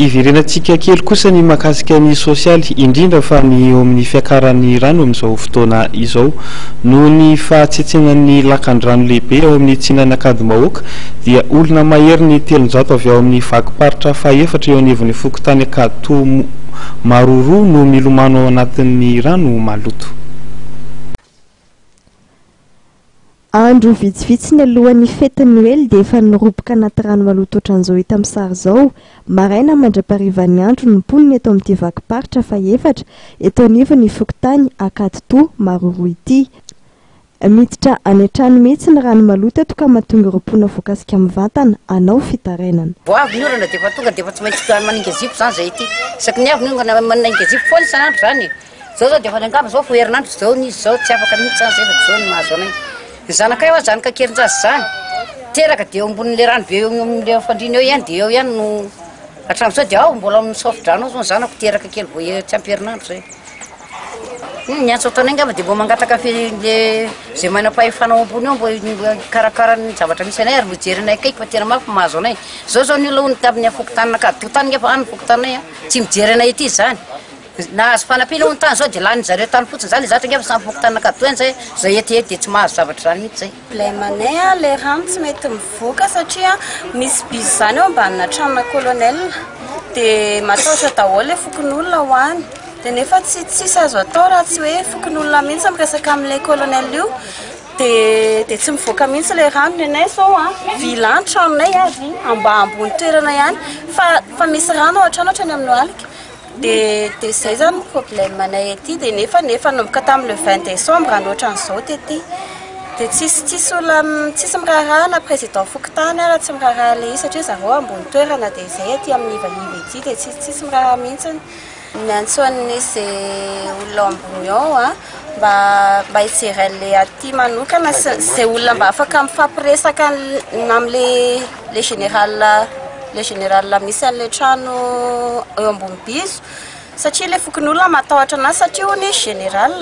Hiverenantsika kely kosa ny mahakasika ny sosialy, indrindra fa ny eo amin'ny fiakaran'ny rano amin'izao fotoana izao. Noho ny fahatsetsenan'ny lakan-drano lehibe ao amin'ny tsinan'Ankadimbahoaka dia olona maherin'ny 300 avy ao amin'ny vakim-paritra fahefatra eo anivon'ny fokontany Ankaditoho Maroroa no milomano ao anatin'ny rano maloto. Andro vitsivitsy nialohan'ny fetin'ny Noely dia efa niroboka anaty rano maloto ohatran'izao hita amin'ny sary izao, maraina mandra-paharivan'ny andro ny mponina eto amin'ity vakim-paritra fahefatra eto anivon'ny fokontany Ankaditoho Maroroa ity. Miditra any an-trano mihitsy ny rano maloto eto ka mahatonga ireo mponina voakasika mivantana hanao fitarainana. Vao avy ny orana dia efa tonga dia efa tsy maintsy manainga zipo izany izay ity. Isaky ny avy ny orana manainga zipo foana isan'andro izany e. Zao zao dia efa angamba zao fo herinandro zao ny izy zao tsy afaka mihitsy zany zay fa zao ny mahazo anay. Ny zanakay hoa zanaka kerin-jaza zany teraka dia eo ambonin'le rano be eo amin'le fandriana eo ihany dia eo ihany no hatramin'izao dia ao mbola amin'ny saofi-drano ao zao ny zanako teraka kely vao tsy ampy herinandro zay. Ny antso ataonay angamba dia mbo mangataka fe le zay manam-pahefana ao ambony ao mbo hikarakara ny zavatra misy anay ary mbo hijery anay akaiky fa tena mafy ny mahazo anay. Zao zao ny olona hono tamin'ny fokontanin'Ankaditoa tany ngefa any ny fokontaninay a, tsy mijery anay ety izany. Nahazo fanampiana hono tany zao de lanin zareo tany fotsiny zany zatra ngefa samy fokontany Ankaditoa ihany zay zay ety ety de tsy mahazo zavatra zany mihitsy zay. Problème anay a le rano tsy mety mivoaka satria misy bus zany eo ambanina tranona colonel de matahotra daholo le fokonolona ho any de nefa tsy tsisy azo atao raha tsy hoe fokonolona mihitsy miresaka amle colonel io de de tsy mivoaka mihitsy le rano ny anay zao a villa ny tranonay avy amba ambony toerana ihany fa fa misy rano ao an-trano hatrany amin'ny lohalika Dia dia izay izany ny problème anay aty dia nefa efa nanomboka tamin'ny le 20 décembre no ohatran'izao tety. Dia tsisy tsisy olona tsisy miraharaha na président fokontany ara tsy miraharaha ilay izy satria zareo ambony toerana dia izay aty amin'ny ivaiva ety dia tsisy tsisy miraharaha mihitsy. Miantso an'izay olona ao ambony ao an mba mba hijery an'ilay aty manokana sy izay olona mba afaka mifampiresaka amin'ilay le général le général misy an'ilay trano eo ambony bizo satria ilay fokonolona matahotra anazy satria hono izy général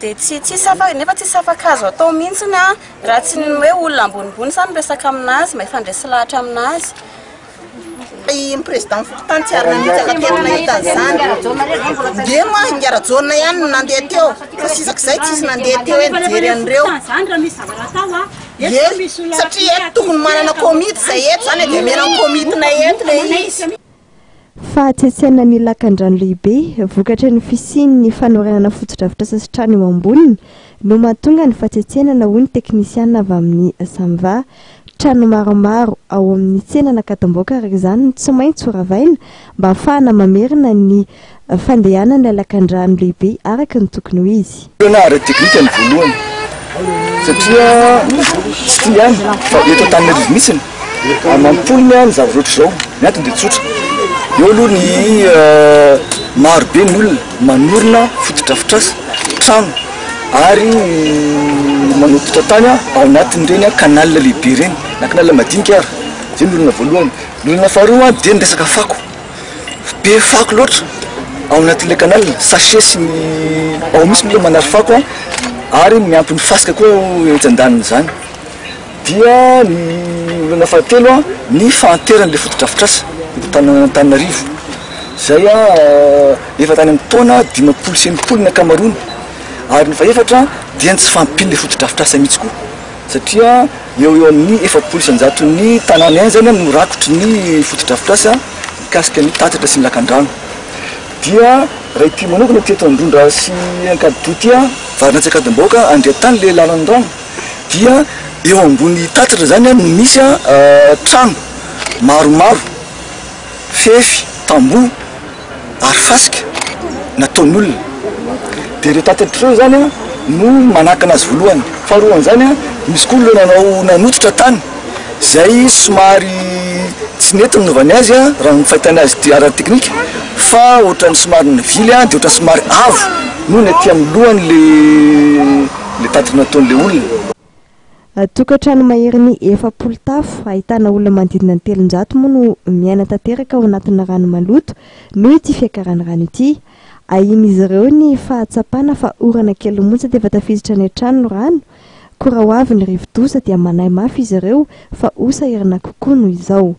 dia tsy tsisy afa nefa tsisy afaka azo atao mihitsy an raha tsy ny hoe olona ambonimbony izany miresaka aminazy mahay fandresy lahatra aminazy. Ny président fokontany tsy ary nanitsaka teny nahita an'izany. Dia moa Ingahy Rajaona ihany no nandeha teo fa sisak'izay tsisy nandeha teo hoe nijery an'ireo. Ie, satria eto tokony manana komity izay eto izany e, dia omena ny komitinay eto ilay izy. Fahatsetsenana ny lakandrano lehibe vokatry ny fisian'ny fanorenana fotodrafitrasa sy trano eo amboniny no mahatonga ny fahatsetsenana hoy ny teknisiana avy amin'ny Samva. Trano maromaro ao amin'ny tsenan'Ankadimbaoka araka izany no tsy maintsy ho ravaina mba hahafahana mamerina ny fandehanan'ilay lakandrano lehibe araka ny tokony ho izy. Olana ara-teknika ny voalohany satria tsy ity ihany fa eto Antananarivo mihitsy amam-polony ny zavatra ohatr'izao. Ny antony dia tsotra, eo aloha ny maro be ny olona manorina fotodrafitrasa, trano ary manototra tany ao anatin'ireny canal lehibe ireny na canal madinika ary, izay ny olana voalohany. Ny olana faharoa dia ny resaka fako, be fako loatra ao anatin'ilay canal, sachet sy ny ao mihitsy ny olona manary fako ary miampy ny fasika koa etsy andanin'izany. Dia ny olana fahatelo ny fahanteran'ilay fotodrafitrasa eto Antananarivo izay efa tany amin'ny taona 60 ny ankamaroany ary ny fahefatra dia ny tsy fahampian'ilay fotodrafitrasa mihitsy koa satria eo ho eo amin'ny 40%-n'ny tanàna ihany izany no rakotry ny fotodrafitrasa mikasika ny tatatra sy ny lakandrano. Dia raha ity manokana ity eto Androndra sy Ankadidoha ity, Varinantsy Ankadimbahoaka, Andriantany ilay lalan'ny rano. dia eo ambony tatatra izany no misy trano maromaro, fefy, tamboho ary fasika nataon'olona. Dia ireo tatatra ireo izany no manakana azy voalohany. Faharoan'izany, misy koa ireo nanao nanototra tany izay somary tsy nety ny nanaovany azy raha ny fahitana azy ity ara-teknika fa ohatran'ny somary nivily dia ohatran'ny somary avo noho ny aty amin'ny lohany ilay le tatitra nataon'le olona. Tokantrano maherin'ny 40 tafo ahitana olona manodidina ny 300 moa no miaina tanteraka ao anatina rano maloto noho ity fiakaran'ny rano ity. Ahian'izy ireo ny fahatsapana fa orana kely monja dia efa tafiditra any an-trano ny rano, koa raha ho avy ny rivodoza dia manahy mafy izy ireo fa ho sahirana kokoa noho izao.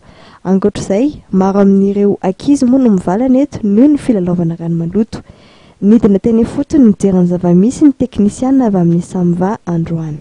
Ankoatra izay, maro amin'ireo ankizy moa no mivalana eto noho ny filalaovana rano maloto. Nidina teny ifotony nijery ny zava-misy ny teknisiana avy amin'ny Samva androany.